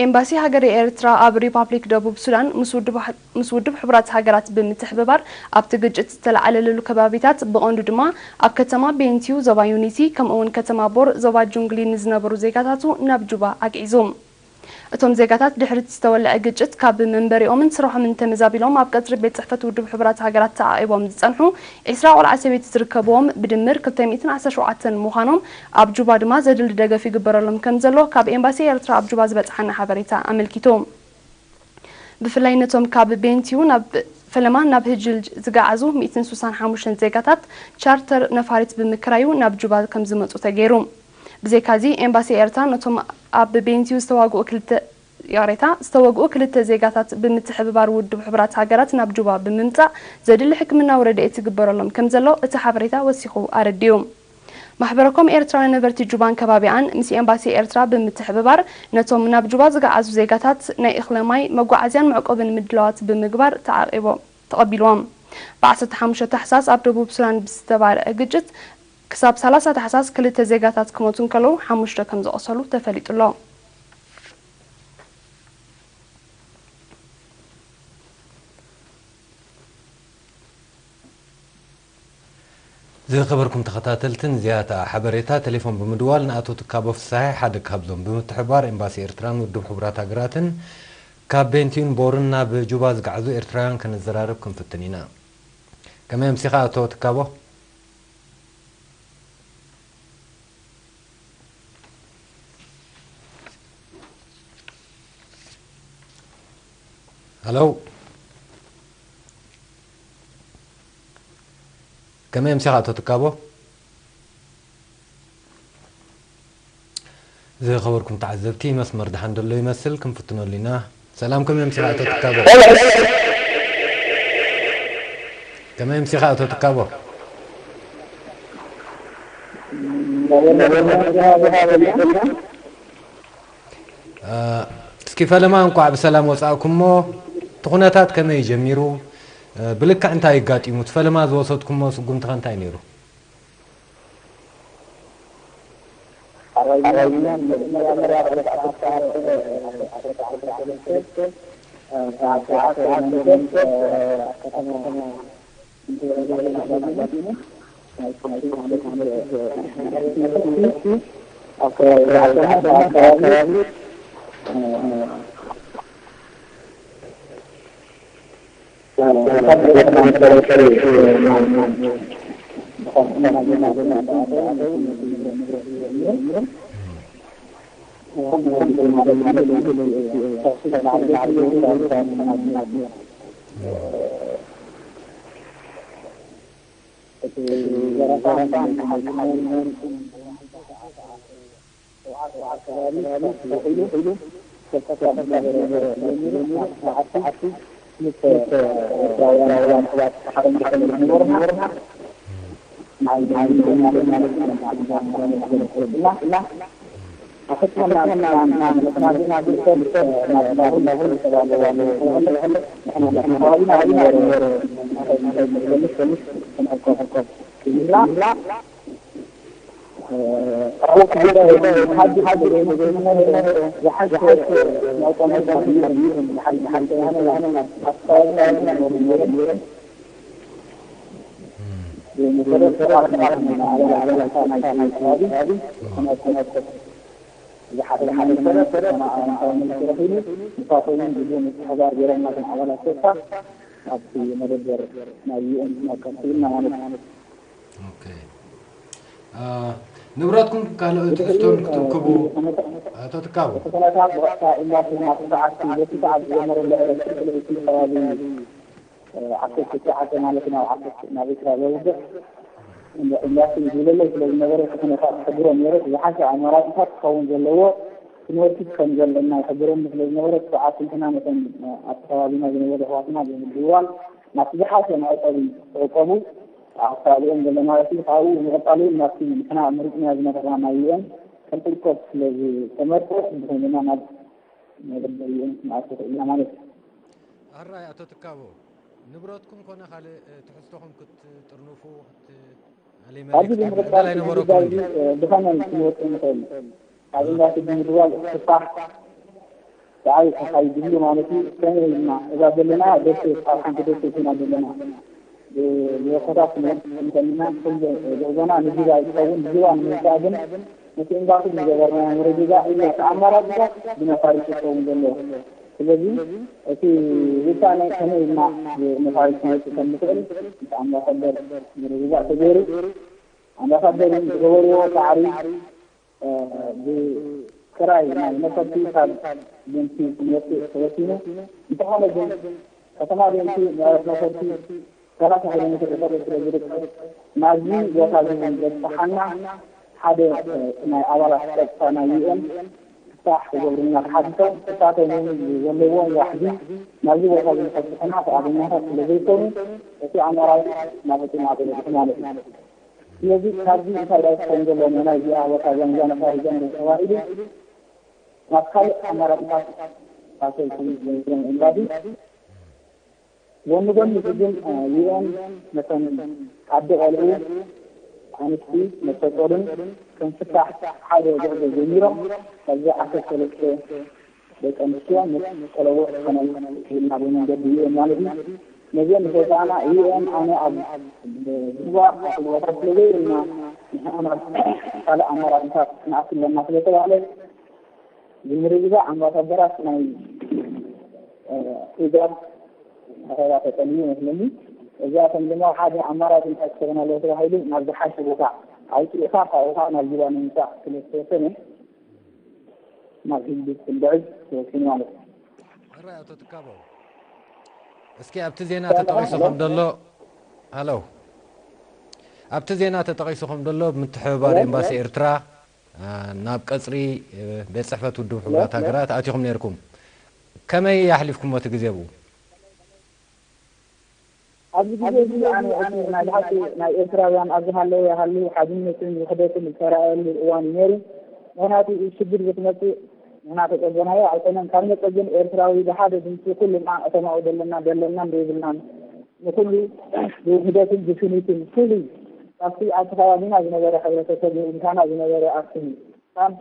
ኤምባሲ ሃገረ ኤርትራ ኣብ ሪፓብሊክ ደቡብ ሱዳን ምስ ውድብ ሕ-፣ ምስ ውድብ ሕቡራት ሃገራት ብምትሕብባር ኣብቲ ግጭት ዝተለዓለሉ ከባቢታት ብቐንዱ ድማ ኣብ ከተማ ቤንቲዩ ዞባ ዩኒቲ ከምኡውን ከተማ ቦር ዞባ ጁንግሊ ንዝነበሩ ዜጋታቱ ናብ ጁባ ኣግዒዙ። እቶም ዜጋታት ድሕሪ እቲ ዝተወልዐ ግጭት ካብ መንበሪኦምን ስርሖምን ተመዛቢሎም ኣብ ቀጽሪ ቤት ጽሕፈት ውድብ ሕቡራት ሃገራት ተዓቒቦም ዝጸንሑ ዒስራ ቆልዓ ሰበይቲ ዝርከብዎም ብድምር ክልተ ሚእትን ዓሰርተ ሸውዓተን ምዃኖም ኣብ ጁባ ድማ ዘድሊ ደገፍ ይግበረሎም ከም ዘሎ ካብ ኤምባሲ ኤርትራ ኣብ ጁባ ዝበጽሓና ሓበሬታ ኣመልኪቱ። ብፍላይ ነቶም ካብ ቤንቲዩ ናብ ፈለማ ናብ ህጅልጅ ዝገዓዙ ሚእትን ስሳን ሓሙሽተን ዜጋታት ቻርተር ነፋሪት ብምክራዩ ናብ ጁባ ከም ዝመጹ ተገይሩ። ብዘይካዚ ኤምባሲ ኤርትራ ነቶም ኣብ ቤንቲዩ ዝተዋግኡ ክልተ ይቕሬታ፣ ዝተወግኡ ክልተ ዜጋታት ብምትሕብባር ውድብ ሕቡራት ሃገራት ናብ ጁባ ብምምጻእ ዘድሊ ሕክምናዊ ረድኤት ይግበረሎም ከም ዘሎ እቲ ሓበሬታ ወሲኹ ኣረዲኡ። ማሕበረኮም ኤርትራውያን ነበርቲ ጁባን ከባቢኣን ምስ ኤምባሲ ኤርትራ ብምትሕብባር ነቶም ናብ ጁባ ዝገዓዙ ዜጋታት ናይ እኽለ ማይ፣ መጓዓዝያን መዕቆብን ምድላዋት ብምግባር ተዓቒቦም ተቐቢልዎም። ብ ዓሰርተ ሓሙሽተ ታሕሳስ ኣብ ደቡብ ሱዳን ብዝተባርዐ ግጭት ክሳብ ሰላሳ ታሕሳስ ክልተ ዜጋታት ክሞቱ እንከለዉ ሓሙሽተ ከም ዝቖሰሉ ተፈሊጡ ኣሎ። ዝኸበርኩም ተኸታተልትን ዝያታ ሓበሬታ ቴሌፎን ብምድዋል ንኣቶ ትካቦ ፍስሓይ ሓደ ካብዞም ብምትሕባር ኤምባሲ ኤርትራን ውድብ ሕቡራት ሃገራትን ካብ ቤንቲዩን ቦርን ናብ ጁባ ዝገዓዙ ኤርትራውያን ከነዘራርብ ክንፍትን ኢና። ከመይ ኣምሲኻ ኣቶ ትካቦ? ሃሎ፣ ከመይ ኣምሲኻ ኣቶ ትካቦ? ዝኸበርኩም ተዓዘብቲ፣ መስመር ደሓን ደሎ ይመስል፣ ክንፍትነሉ ኢና። ሰላም፣ ከመይ ኣምሲኻ ኣቶ ትካቦ? ከመይ ኣምሲኻ ኣቶ ትካቦ? እ፣ እስኪ ፈለማ እንቋዕ ብሰላም ወጻእኩሞ። እቲ ኩነታት ከመይ እዩ ጀሚሩ? እ፣ ብልክዕ እንታይ ኣጋጢሙ? እቲ ፈለማ ዝወሰድኩሞ ስጉምቲ ከ እንታይ ነይሩ? ኦኬ። አ፣ ንብረትኩም ካልኦት ትሕዝቶን ክትእክቡ፣ ኣቶ ትካቦ? እቲ ኩነታት ብቐጥታ ኤምባሲ ናብ ስዓት በቲ ሰዓት ዝጀመረ ልዕሊ ፍርቂ ለይቲ ከባቢ ዓሰርተ ትሽዓተ ማለት ናብ ዓሰርተ ናብ ኤርትራ ዘውግሕ ኤምባሲ ይድውለለይ ስለ ዝነበረ፣ እቲ ኩነታት ክሕብሮ ነይሩ። ዝሓሸ ኣማራጺታት ክኸውን ዘለዎ ክንወስድ ከም ዘለና ይሕብረኒ ስለ ዝነበረ፣ እቲ ሰዓት ንሕና ነቶም ኣብቲ ከባቢና ዝነበሩ ኣሕዋትና ብምድዋል ናብቲ ዝሓሸ መዕቆቢ ክዕቆቡ ኣብ ከባቢኦም ዘሎ ማለት እዩ። ካብኡ ብምቕጻል እውን ናብቲ ንሕና መሪጽናዮ ዝነበርና ናይ ዩ ኤን ከም ቁልቆት ስለ ዝተመርጸ፣ ብኸይንና ናብ መደበር ዩ ኤን ክንኣቱ ክኢልና ማለት እዩ። ኣራይ ኣቶ ትካቦ፣ ንብረትኩም ኮነ ካልእ፣ እ፣ ትሕዝቶኹም ክትጥርንፉ፣ ክት-፣ ኣለይ ኣብዚ መልእኽቲ ብምቕጻል ምድላይ እቲ ነበረኩም ጉዳይ ድዩ? እዚ፣ እ፣ ብኸመይ ክንወጽእ ንኽእል? ኣብ ኤምባሲ ብምድዋል ክፍታሕ ብዓይ ተኻይድሉ ማለት እዩ። ከመይ ኢልና እዛ ዘለና ደሴት፣ ኣብ ሓንቲ ደሴት ኢና ዘለና። ብወኮታት ክንወድ እንተልና፣ ኩሉ ጉዕዞና ንጅባ ይኸውን፣ ንጅባ ንምምጻእ ግን ነቲ ኤምባሲ ዝገበርናዮ ምርግጋእ እዩ። እቲ ኣማራጺታት ብነፋሪት ክኸውን ዘለዎ። ስለዚ እቲ ውሳነ ከመይ ኢልና ብነፋሪት ክንወጽእ ከም ንኽእል ምስ ኣምባሳደር ምርግጋእ ተገይሩ፣ ኣምባሳደር ዝገበርዎ ጻዕሪ፣ እ፣ ብክራይ ናይ ነፈርቲ ካብ ጀንቲ ክንወፅእ ተወሲኑ። እንተኾነ ግን ከተማ ጀንቲ ንዕረፍ ነፈርቲ ሰላሳ ኪሎ ሜትር ርሕቀት ስለ ዝርከብ፣ ናብዚ ቦታ እዚ እውን ዘብፅሓና ሓደ፣ እ፣ ናይ ኣባላት ጸጥታ ናይ ዩ ኤን ፍታሕ ክገብሩልና ተሓቲቶም፣ ንሳቶም እውን ዘለዎም ዋሕዚ ናብዚ ቦታ እዚ ንኸብፅሑና ፍቓደኛታት ስለ ዘይኮኑ፣ እቲ ኣማራፂ ናብ እቲ ማዕበል በፂሑ ማለት እዩ። ስለዚ ካብዚ እንታይ ዳይ ክኸውን ዘለዎ፣ ናይ እዚኣ ቦታ ገንዛ ነፋሪት ጀምሩ ተባሂሉ ናብ ካልእ ኣማራፂታት ኣሰልቲ ጀምሮም ኤምባሲ ጎኒ ጎኒ እዚ ግን፣ እ፣ ዩ ኤን ነተን ኣደ ቆልዑ፣ ኣንስቲ፣ ነፍሰ ጡርን ከም ፍታሕ ሓደ ጉዕዞ ጀሚሮም፣ ካብዚ ዓሰርተ ሰለስተ ደቂ ኣንስትዮ ምስ ቆለቦ ክኾነን ክኢልና ብመንገዲ ዩ ኤን ማለት እዩ። ነዚአን ንሰውፃና ዩ ኤን ኣነ ኣብ ዝዋ ኣኽልቦታት ስለ ዘይብልና ንሕና ናብ ካልእ ኣማራፂታት ክንኣቱ ኣለና ስለ ተባህለ፣ ብምርግጋእ ኣምባሳደራት ናይ፣ እ፣ ኢጋድ ኣኼባ ተጠልዩ ይመስለኒ። እዚኣቶም ድማ ሓደ ኣማራፂ እንታይ ክኸውን ኣለዎ ተባሂሉ ናብ ዝሓሸ ቦታ ኣውፅኢኻ ካብኡ ከዓ ናብ ጅባ ንምምፃእ ስለ ዝተወሰነ ናብ ህዝቢ ክንግዕዝ ተወሲኑ ማለት እዩ። ሕራይ ኣቶ ትካቦ፣ እስኪ ኣብቲ ዜና ተጠቒሱ ከም ዘሎ፣ ሃሎ፣ ኣብቲ ዜና ተጠቒሱ ከም ዘሎ ብምትሕብባር ኤምባሲ ኤርትራ፣ እ፣ ናብ ቀጽሪ፣ እ፣ ቤት ጽሕፈት ውድብ ሕቡራት ሃገራት ኣቲኹም ነይርኩም። ከመይ ኣሕሊፍኩሞ እቲ ግዜ ብኡ? ኣብዚ ግዜ እዚ ኣነ እቲ ናይ ብሓቂ ናይ ኤርትራውያን ኣብ ዝሃለወ ይሃሉ ሓድነትን ውሕደትን ዝተራእየሉ እዋን እዩ ነይሩ። ምኽንያቱ እዚ ሽግር ዝክመጽእ ንሕና ተጸበናዮ ኣይኮነን። ካብ መጸ ግን ኤርትራዊ ብሓደ ድምፂ ኩልና እተማኡ ዘለና ደለናን ዘይብልናን ንኩሉ ብውህደትን ብስኒትን ፍሉይ ካብቲ ኣብቲ ከባቢና ዝነበረ ሕብረተሰብ ወይ ምሳና ዝነበረ ኣብቲ ካብ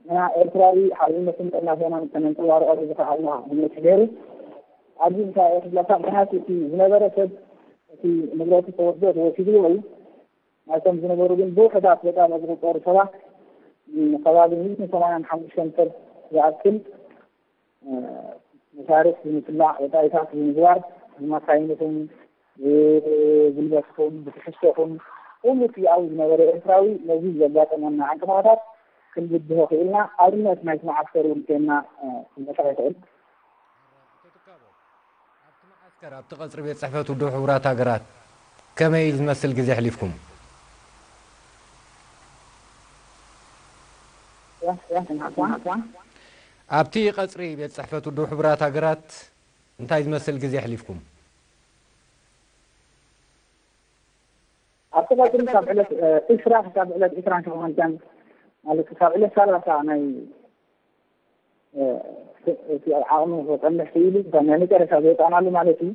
ንሕና ኤርትራዊ ሓድነትን ጥርናፈናን ከነንጸባርቐሉ ዝኸኣልና ይመስል ነይሩ። ኣብዚ እንታይ እየ ክብለካ፣ ምኽንያቱ እቲ ዝነበረ ሰብ እቲ ንብረቱ ተወስዶ ተወሲድዎ እዩ። ናይቶም ዝነበሩ ግን ብውሑዳት በጣም ዝቑጸሩ ሰባት፣ ም፣ ከባቢ ሚእትን ሰማንያን ሓሙሽተን ሰብ ዝኣክል፣ እ፣ መሳርሕቲ ብምስላዕ፣ ወጻኢታት ብምግባር፣ ብማካይንኹም፣ ብጉልበትኹም፣ ብትሕዝቶኹም፣ ኩሉ እቲ ኣብኡ ዝነበረ ኤርትራዊ ነዚ ዘጋጠመና ዕንቅፋታት ክንብድሆ ክኢልና። ኣብነት ናይቲ መዓስከር እውን ኮይንና፣ እ፣ ክመጻ ይኽእል። ኣቶ ትካቦ፣ ኣብቲ መዓስከር፣ ኣብቲ ቀጽሪ ቤት ጽሕፈት ውድብ ሕቡራት ሃገራት ከመይ ዝመስል ግዜ ኣሕሊፍኩም? ኣብቲ ቀጽሪ ቤት ጽሕፈት ውድብ ሕቡራት ሃገራት እንታይ ዝመስል ግዜ ኣሕሊፍኩም? ኣብቲ ቀጽሪ ካብ ዕለት፣ እ፣ ዕስራ ክሳብ ዕለት ዕስራን ሸሞንተን፣ ማለት ክሳብ ዕለት ሰላሳ ናይ፣ እ፣ እቲ ዓቕሚ ክጸንሕ ክኢሉ፣ ክሳብ ናይ መጨረሻ ዝወጻእናሉ ማለት እዩ።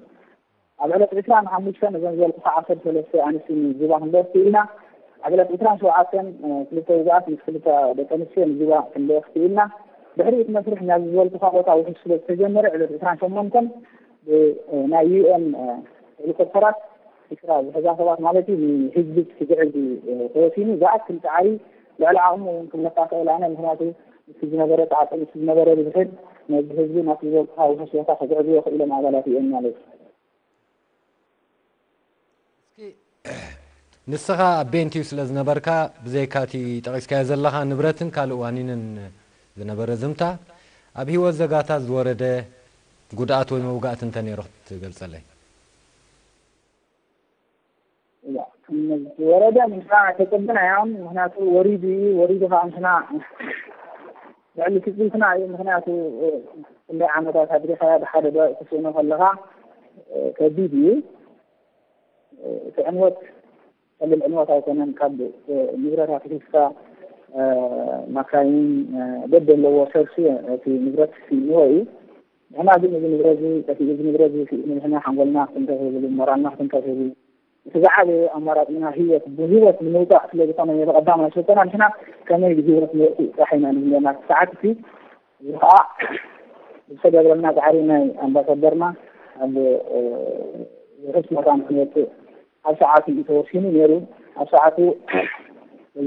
ኣብ ዕለት ዕስራን ሓሙሽተን እዘን ዝበልኩኻ ዓሰርተ ሰለስተ ኣንስቲ ንዝባ ክንደርስ ክኢልና። ኣብ ዕለት ዕስራን ሸውዓተን፣ እ፣ ክልተ ውጉኣት ምስ ክልተ ደቂ ኣንስትዮ ንዝባ ክንደርስ ክኢልና። ድሕሪ እቲ መስርሕ ናብዚ ዝበልኩኻ ቦታ ውሑስ ስለ ዝተጀመረ፣ ዕለት ዕስራን ሸሞንተን ብ-፣ እ፣ ናይ ዩ ኤን፣ እ፣ ሄሊኮፕተራት ዕስራ ዝሕዛ ሰባት ማለት እዩ፣ ንህዝቢ ክግዕዝ እዩ፣ እ፣ ተወሲኑ። ዝኣክል ጻዕሪ ልዕሊ ዓቕሙ እውን ክብለካ ክእል ኣነ፣ ምኽንያቱ ምስቲ ዝነበረ ጻዕቂ፣ ምስቲ ዝነበረ ብዝሒ፣ ነዚ ህዝቢ ናብቲ ዝበልኩኻ ውሑስ ቦታ ከግዕዝዎ ክኢሎም ኣባላት ዩ ኤን ማለት እዩ። እስኪ ንስኻ ኣብ ቤንቲዩ ስለ ዝነበርካ፣ ብዘይካቲ ጠቒስካዮ ዘለኻ ንብረትን ካልእ ዋኒንን ዝነበረ ዝምታ፣ ኣብ ህይወት ዘጋታት ዝወረደ ጉድኣት ወይ መውጋእቲ እንተ ነይሩ ክትገልጸለይ? እያ፣ ዝወረደ ንሕና ኣይተጸበናዮን። ምኽንያቱ ወሪዱ እዩ፣ ወሪዱ ከዓ ንሕና ልዕሊ ትጽቢትና እዩ። ምኽንያቱ፣ እ፣ ክንደይ ዓመታት ኣድሪኻ ብሓደ ዶ ክትስእኖ ከለኻ፣ እ፣ ከቢድ እዩ። እ፣ እቲ ዕንወት ቀሊል ዕንወት ኣይኮነን። ካብ፣ እ፣ ንብረት ኣትሒዝካ፣ እ፣ ማካይን፣ እ፣ በብ ዘለዎ ሰብሲ እቲ ንብረት ስኢንዎ እዩ። ንሕና ግን እዚ ንብረት እዚ ጠፊኡ፣ እዚ ንብረት እዚ ስኢኑ፣ ንሕና ሓንጎልና ክትንከፍ የብሉን፣ ሞራልና ክትንከፍ የብሉን። እቲ ዝዓበየ ኣማራጺና ህይወት፣ ብህይወት ንምውጻእ ስለ ዝኾነ፣ ነቲ ቀዳማይ ስልጠና ንሕና ከመይ ብህይወት ንወጽእ ጥራሕ ኢና ንብለና። እቲ ሰዓት እቲ እዚ ኸኣ ዝተገብረልና ጻዕሪ ናይ ኣምባሳደርና ኣብ ውሑስ መታን ክንወፅእ ኣብ ሰዓት እዩ ተወሲኑ ነይሩ። ኣብ ሰዓቱ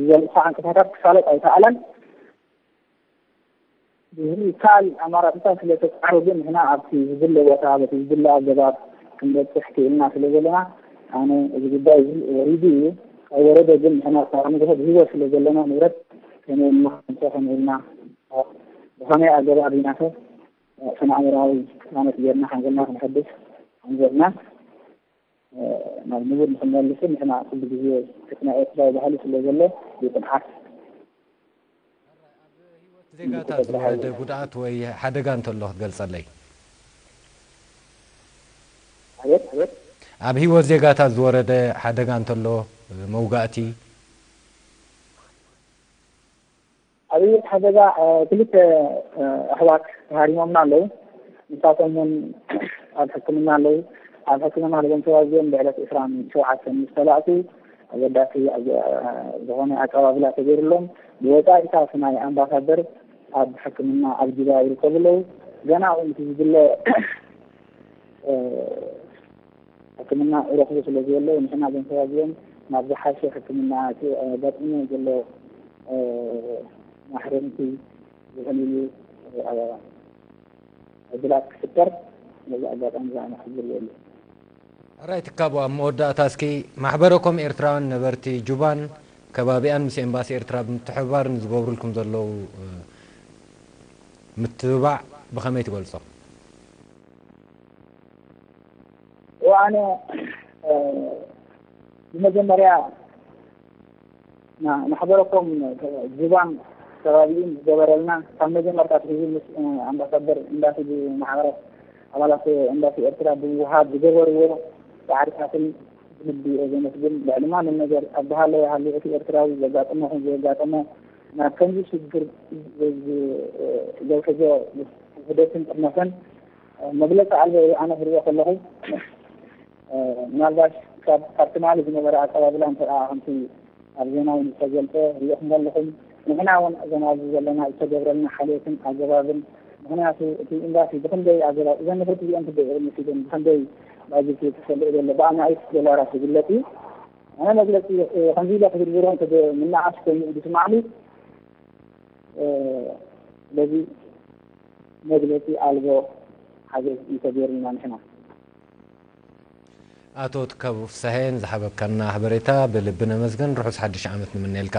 ዘምፅእ ዕንቅፋታት ክሳለጥ ኣይተኣለን። ይካል ኣማራፅታት ስለ ተፃዕሩ ግን ንሕና ኣብቲ ዝድለ ቦታ በቲ ዝድለ ኣገባብ ክንበፅሕ ክኢልና ስለ ዘለና ኣነ እዚ ጉዳይ እዚ ወሪዱ እዩ። ካብ ወረደ ግን ንሕና ካብ ንግሆ ብህይወት ስለ ዘለና ንብረት ከመይ ኢልና ክንሰ ከመይ ኢልና ብኸመይ ኣገባብ ኢናሰ ስነ ኣእምራዊ ክሳነት ጌርና ሓንጎልና ክንሕድስ ሓንጎልና ናብ ንቡር ንክንመልስን ንሕና ኩሉ ግዜ ክፍና ኤርትራዊ ባህሊ ስለ ዘሎ ብፅንዓት ዜጋታት ዝወረደ ጉድኣት ወይ ሓደጋ እንተሎ ክትገልጸለይ? ኣቤት ኣቤት ኣብ ህይወት ዜጋታት ዝወረደ ሓደጋ እንተሎ መውጋእቲ ኣብ ህይወት ሓደጋ ክልተ ኣሕዋት ተሃሪሞምና ኣለዉ። ንሳቶም እውን ኣብ ሕክምና ኣለዉ። ኣብ ሕክምና ልቦም ተዋዚኦም ብዕለት ዕስራን ሸውዓተን ምስ ተላእኩ ኣገዳሲ ዝኾነ ኣቀባብላ ተገይሩሎም ብወፃኢ እታ ናይ ኣምባሳደር ኣብ ሕክምና ኣብ ጅዳ ይርከቡ ኣለዉ። ገና እውን እቲ ዝድለ ሕክምና ይረኽቡ ስለ ዘየለዉ ንሕና እዞም ሰባት እዚኦም ናብ ዝሓሸ ሕክምና እቲ ኣጋጢሙ ዘሎ ማሕረምቲ ዝኾንሉ ዕድላት ክፍጠር ነዚ ኣጋጣሚ እዚ ኣነ ክሕብር ይደሊ። ሕራይ ትካቦ ኣብ መወዳእታ እስኪ ማሕበረኮም ኤርትራውያን ነበርቲ ጁባን ከባቢኣን ምስ ኤምባሲ ኤርትራ ብምትሕብባር ንዝገብሩልኩም ዘለዉ ምትብባዕ ብኸመይ ትገልጾ? ወኣነ ብመጀመርያ ማሕበረኮም ጁባን ከባቢኡን ዝገበረልና ካብ መጀመርታ ኣትሒዙ ምስ ኣምባሳደር ኤምባሲ ብማሕበራት ኣባላት ኤምባሲ ኤርትራ ብምውሃብ ዝገበርዎ ፃዕርታትን ብልቢ እየ ዘመስግን። ልዕሊ ማንም ነገር ኣብ ዝሃለወ ይሃሉ እቲ ኤርትራዊ ዘጋጠሞ ይኹን ዘየጋጠሞ ናብ ከምዚ ሽግር ዘውሕዞ ውህደትን ጥርነፈን መግለፂ ኣልቦ እዩ ኣነ ክሪኦ ከለኹ። ምናልባሽ ካብ ካብ ትማሊ ዝነበረ ኣቀባብላ እንተ ከምቲ ኣብ ዜና እውን ዝተገልፀ ሪኢኹም ኣለኹም። ንሕና እውን እዞም ኣብዚ ዘለና ዝተገብረልና ሓልዮትን ኣገባብን ምክንያቱ እቲ ኤምባሲ ብክንደይ ኣገባብ እዘን ንፍርቲ እዚኦም ክደይ ርምሲደን ብክንደይ ባጀት እዩ ተሰልዑ ዘሎ ብኣማኢት ዶላራት ዝግለፅ እዩ። ኣነ መግለፂ ከምዚ ኢለ ክዝርዝሮ እንተ ምናኣስ ኮይኑ እዩ ዝስማዕኒ። ስለዚ መግለፂ ኣልቦ ሓገዝ እዩ ተገይሩልና ንሕና። ኣቶ ትካቡ ፍሳሄ ንዝሓበካና ሓበሬታ ብልቢ ነመስግን። ርሑስ ሓድሽ ዓመት ንምነየልካ።